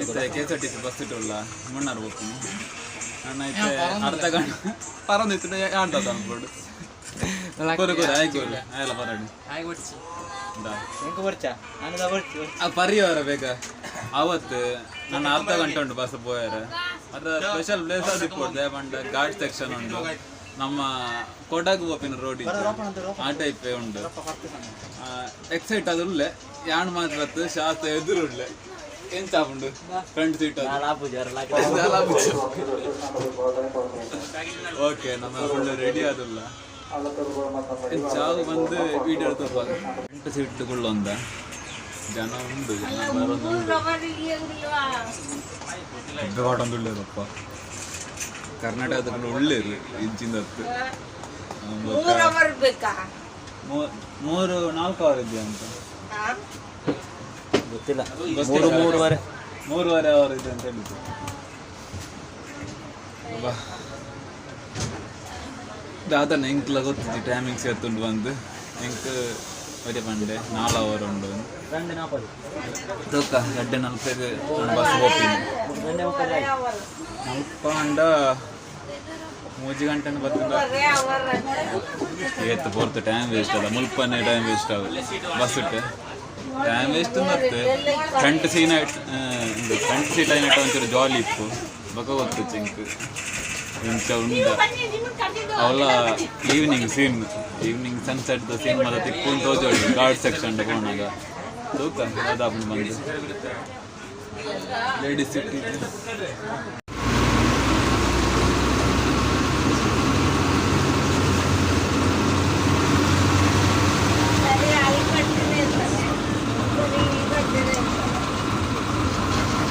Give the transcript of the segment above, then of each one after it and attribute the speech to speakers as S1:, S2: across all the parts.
S1: ಇತ್ತೆ KSRTC bus ಇಟ್ಟುಲ್ಲ Munnar ಹೋಗ್ತೀನಿ ನನ್ನ ಇತ್ತೆ ಅರ್ಧ ಗಂಟೆ ಪರೊಂದಿತ್ತು ಯಾಂಡ ಅನ್ಬೋದು. ಕೊರು ಕೊರು ಆಯ್ ಕೊರು ಆಯಲ್ಲ ಪರಡು. ಆ ಪರಿವಾರ ಬೇಗ ಅವತ್ತು ನನ್ನ ಅರ್ಧ ಗಂಟೆ ಉಂಟು ಬಸ್ ಪೋಯರ. ಅದ್ರ ಸ್ಪೆಷಲ್ ಪ್ಲೇಸ್ ಅದು ಇಪ್ಪೊಡು ಪಂಡ ಘಾಟ್ ಸೆಕ್ಷನ್ ಉಂಟು. ನಮ್ಮ ಕೊಡಗು ಪೋಪಿನ ರೋಡ್ ಆ ಟೈಪ್ ಉಂಟು. ಎಕ್ಸೈಟ್ ಅದು ಉಳ್ಳೆ ಯಾಣ್ ಮಾತ್ರ ಶಾಸ್ತ್ರ ಎದುರು ಉಳ್ಳೆ ಎಂತ ಉಂಟು ಫ್ರಂಟ್ ಸೀಟ್ ಅದು. ಓಕೆ, ನಮ್ಮ ಫುಲ್ ರೆಡಿ ಆದಲ್ಲ. ಚಾವು ಬಂದು ವಿಡಿಯೋ ತೋರ್ಪಾಗ ಎಂಟು ಸೀಟ್ಗಳು ಒಂದ ಜನ ಉಂಟು, ಜನ ಬರೋದು ಉಂಟು. ಕರ್ನಾಟಕದ ಒಳ್ಳೇರು ಇಂಚಿಂದ 3-4 ಅವರ್ ಇದೆಯಾ ಅಂತ
S2: ಗೊತ್ತಿಲ್ಲ.
S1: 3 3.5 3.5 ಅವರ್ ಇದೆ ಅಂತ ಹೇಳಿದ್ದು. ದಾದನ ಎಂಕ್ಲ ಗೊತ್ತಿತ್ತು ಟೈಮಿಂಗ್ಸ್ ಎತ್ತುಂಡು ಬಂದು ಎಂಕ್ ಒರೆ ಪಂಡೆ 4 ಅವರ್ ಉಂಡು. ತೂಕ 2:45 ಬಸ್ ಹೋಗ್ತೀನಿ. ಮುಲ್ಪ ಅಂಡ ಮೂಜಿ ಗಂಟೆನ ಬತ್ತುಂಡ ಏತ್ ಪೋರ್ತು ಟೈಮ್ ವೇಸ್ಟ್ ಅಲ್ಲ. ಮುಲ್ಪನೆ ಟೈಮ್ ವೇಸ್ಟ್ ಆಗ ಬಸ್ ಇಟ್ಟು ಟೈಮ್ ವೇಸ್ಟ್. ಮತ್ತೆ ಫ್ರಂಟ್ ಸೀನ ಫ್ರಂಟ್ ಸೀಟ್ అయినట్టు ಒಂಚೂರು ಜಾಲಿ ಇಪ್ಪು ಬೊಕ ಗೊತ್ತು ಚಿಂಕ್ ಇಂಚ ಉಂಡ ಅವಲ evening scene, evening sunset scene ಮಾತ ತಿಕ್ಕೊಂಡು ತೋಜೋಡು ಘಾಟ್ ಸೆಕ್ಷನ್ ಪೋನಾಗ. ತೂಕ ಅದಾಪುಂಡು ಬಂದು ಲೇಡೀಸ್ ಸೀಟ್.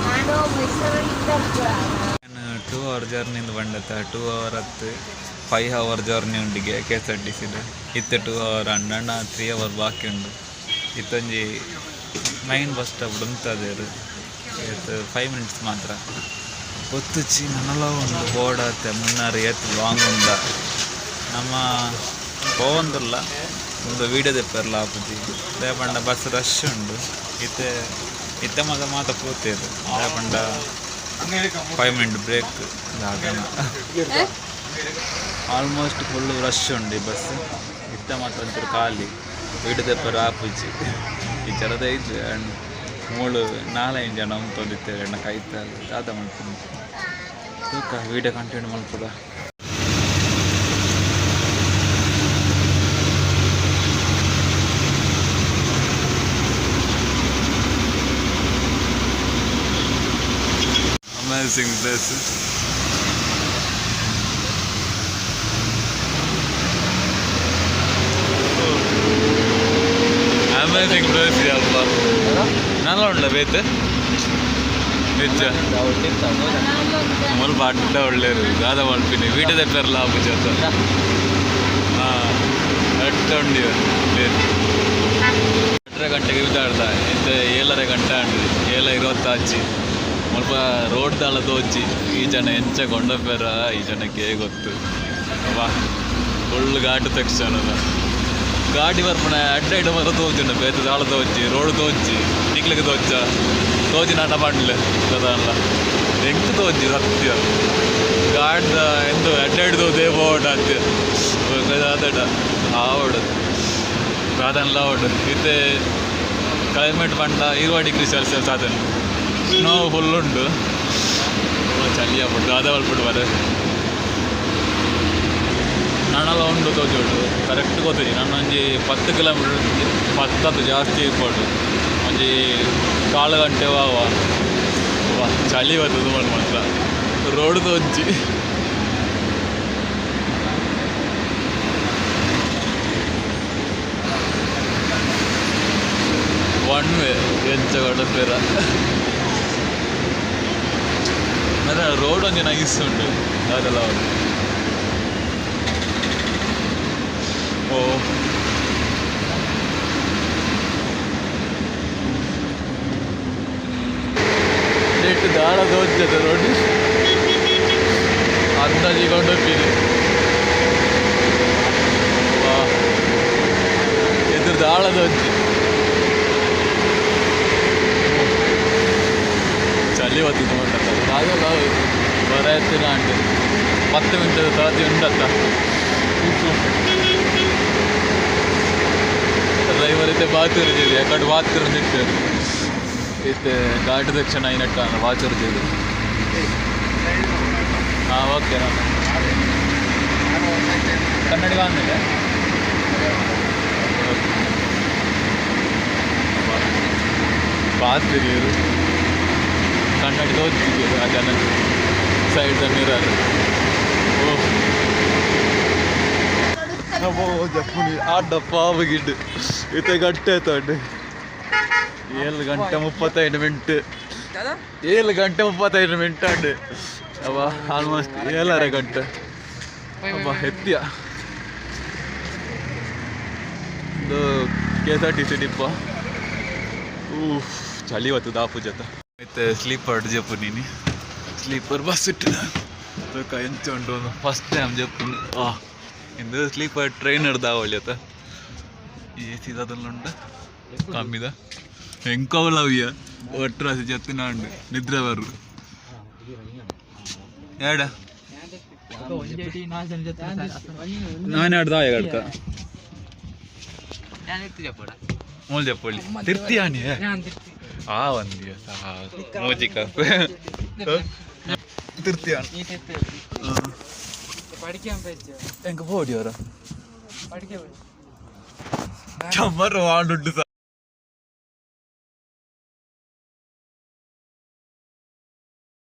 S3: ನಾನು ಮೈಸೂರಲ್ಲಿ
S1: 2 ಅವರ್ ಜರ್ನಿಂದ ಬಂಡತ್ತ 2 ಅವರ್ ಹತ್ತು 5 ಅವರ್ ಜರ್ನಿ ಉಂಡಿಗೆ ಕೆಎಸ್ಆರ್ಟಿಸಿದು. ಇತ್ತೆ 2 ಅವರ್ ಅಂಡಣ್ಣ 3 ಅವರ್ ಬಾಕಿ ಉಂಡು. ಇತ್ತೊಂಜಿ ಮೈನ್ ಬಸ್ ಸ್ಟಾಪ್ ಉಂತದೇರು. ಇತ್ತು 5 ಮಿನಿಟ್ಸ್ ಮಾತ್ರ ಗೊತ್ತುಚ್ಚಿ. ನನಲ ಉಂಡು ಬೋರ್ಡ್ ಆತೆ ಮುನ್ನಾರು ಏತ್ ಲಾಂಗ್ ಉಂಡ. ನಮ್ಮ ಪೋವೊಂದುಲ್ಲ, ಒಂದು ವೀಡಿಯೋ ದೆಪ್ಪೆರ್ಲ ಆಪುಜಿ. ದಾಯೆ ಪಂಡ ಬಸ್ ರಶ್ ಉಂಡು. ಇತ್ತೆ ಇತ್ತೆ ಮಾತ ಮಾತ ಪೋತೇರು. ದಾಯೆ ಪಂಡ 5 ಮಿನಿಟ್ ಬ್ರೇಕ್ ದಾದನ ಆಲ್ಮೋಸ್ಟ್ ಫುಲ್ ರಶ್ ಉಂಡು ಈ ಬಸ್. ಇತ್ತೆ ಮಾತ್ರ ಒಂಚೂರು ಖಾಲಿ. ವೀಡಿಯೋ ದೆಪ್ಪೆರ ಆಪುಜಿ. ಈ ಚರದ ಇಜ್ಜಿ ಮೂಳು ನಾಲೈದು ಜನ ಉಂತೊಂದಿತ್ತೇರು ಎನ್ನ ಕೈತಲ್. ದಾದ ಮಲ್ಪುನು ತೂಕ, ವೀಡಿಯೋ ಕಂಟಿನ್ಯೂ ಮಲ್ಪುದ. Amazing place, amazing place ಅಲ್ಪ. ನಲ್ಲ ಉಂಡ ಬೇತೆ ನಿಜ. ಮುಲ್ಪ ಅಡ್ಡ ಒಳ್ಳೇರು ದಾದ ಮಲ್ಪಿನಿ ವೀಡಿಯೋ ದೆಪ್ಪೆರ್ಲ ಆಪುಜಿ ಅತ್ತ. ಹಾಂ, ಅಡ್ಡ ಉಂಡು ಬೇತೆ. 2.5 ಗಂಟೆಗೆ ಇದಾಡ್ದ ಇತ್ತೆ 7.5 ಗಂಟೆ ಆಂಡ್, 7:25. ಮುಲ್ಪ ರೋಡ್ ದಾಲ ತೋಜಿ. ಈ ಜನ ಎಂಚ ಕೊಂಡಪೆರ ಈ ಜನಕ್ಕೆ ಗೊತ್ತು. ವಾ, ಫುಲ್ ಘಾಟ್ ಸೆಕ್ಷನ್ ಅದ. ಗಾಡಿ ಬರ್ಪುನ ಅಡ್ಡ ಇಡ ಮಾತ್ರ ತೋಜುಂಡು, ಬೇತೆ ದಾಳ ತೋಜಿ. ರೋಡ್ ತೋಜಿ, ನಿಕ್ಲೆಗ್ ತೋಜ ತೋಜಿ ನಾನ ಪಂಡ್ಲೆ ದಾದಲ್ಲ ಎಂಕ್ ತೋಜಿ ಸತ್ಯ. ಗಾಡ್ದ ಎಂದು ಅಡ್ಡ ಹಿಡ್ದು ಬೋರ್ಡ್ ಅತ್ಯ ದಾದಡ ಆವಡು ದಾದನ್ಲ ಆವಡು. ಇತ್ತೆ ಕ್ಲೈಮೇಟ್ ಪಂಡ 20 ಡಿಗ್ರಿ ಸೆಲ್ಸಿಯಸ್ ಆತಂಡು. ಸ್ನೋ ಫುಲ್ ಉಂಡು. ಚಳಿ ಆಗ್ಬಿಟ್ಟು ದಾದ ಮಲ್ಪುಂಡು ಬರ ನನಲ ಉಂಡು ತೋಜೋಡು. ಕರೆಕ್ಟ್ ಗೊತ್ತಿದೆ ನನ್ನ ಒಂಜಿ 10 ಕಿಲೋಮೀಟರ್, ಪತ್ತತ್ತು ಜಾಸ್ತಿ ಇರ್ಬೋದು. ಒಂಜಿ ಕಾಲು ಗಂಟೆ ವಾವ ವಾ ಚಳಿ ಬರ್ತದೆ ಮಾತ್ರ ರೋಡ್ ತೋಜಿ. ಒನ್ ವೇ ಎಂಚ ಕೊಡಪೇರ. ಮತ್ತೆ ರೋಡ್ ಒಂಜಿ ನೈಸ್ ಉಂಟು ಅದೆಲ್ಲ ಉಂಟು. ಓ ನೆಟ್ ದಾಳ ತೋಜದ ರೋಡ್ ಅಂದಾಜಿ ಕೊಂಡೋಗ್ತೀನಿ. ವಾ, ಎದುರು ದಾಳ ತೋಜಿ. ಚಳಿ. ಚಳಿ ಹೊತ್ತಿದ್ದು ಮಂಡತ್ತ ಆಗಲ್ಲ ಬರ ಅಂಟು 10 ಮಿನಿಟ್ ತಾತಿ ಉಂಡತ್ತ. ಡ್ರೈವರ್ ಇತ್ತೆ ಬಾತಿರ್ಜಿದೆ ಯಾಕಡೆ ಬಾತಿರ್ದಿತ್ತು. ಇತ್ತೆ ಘಾಟ್ ದಕ್ಷಿಣ ಐನಟ್ಟ ಬಾತಿರ್ಜಿದೆ. ಹಾಂ, ಓಕೆ. ನಾನು ಕನ್ನಡಿಗ ಅಂದಿದೆ. ಬಾತಿರಿಯರು ಕನ್ನಡಿ ತೋಚಿದ್ದೀರು ಆ ಜನ ಸೈಡ್ ಮಿರರ್. ಓ ಜಪ್ಪುನಿ ಆಡ್ಡ ಪಾವು ಗಿಡ್ಡು ಇತ್ತೆ ಗಟ್ಟೆ ಆಯ್ತು. 7 ಗಂಟೆ 35 ಮಿನಿಟ್, 7 ಗಂಟೆ 35 ಮಿನಿಟ್ ಅಂಡು. ಅವ ಆಲ್ಮೋಸ್ಟ್ 7.5 ಗಂಟೆ. ಅಬ್ಬ, ಎತ್ತಿಯ ಇದು ಕೆಎಸ್ಆರ್ಟಿಸಿ ಡಿಪ್ಪೋ. ಊಫ್, ಚಳಿ ಹೊತ್ತು ದಾಪು ಜೊತೆ. ಮತ್ತೆ ಸ್ಲೀಪರ್ ಜಪ್ಪು ನೀನು, ಸ್ಲೀಪರ್ ಬಸ್ ಇಟ್ಟಿದ ತೂಕ ಎಂಚ ಉಂಟು. ಫಸ್ಟ್ ಟೈಮ್ ಜಪ್ಪುನಿ. ಆ ಇಂದು ಸ್ಲೀಪರ್ ಟ್ರೈನ್ ದಾವಳಿ ಅತ್ತ. ಎ ಸಿ ಅದೆಲ್ಲ ಉಂಟ ಕಮ್ಮಿದ ಎಂಕವಲವಿಯ ಒಟ್ಟರಾಸಿ ಜತ್ತಿನ ಉಂಡು, ನಿದ್ರೆ ಬರು ಏಡ. ನಾನು ಎರಡು ದಾಯ ಕಡ್ಕ ಮೂಲ್ ಜಪ್ಪೊಳ್ಳಿ ತಿರ್ತಿಯಾನಿ. ಆ ಒಂದು ಸಹ ಮೋಜಿ ಕಾಫೆ ತಿರ್ತಿಯಾನ.
S2: പഠിക്കാൻ പറ്റുമോ?
S1: ಎಂಕ ಪೋಡಿ ಅವರ
S2: പഠിക്കാൻ
S1: ಚಮ್ಮರ್ ವಾಂಡುಂಡು.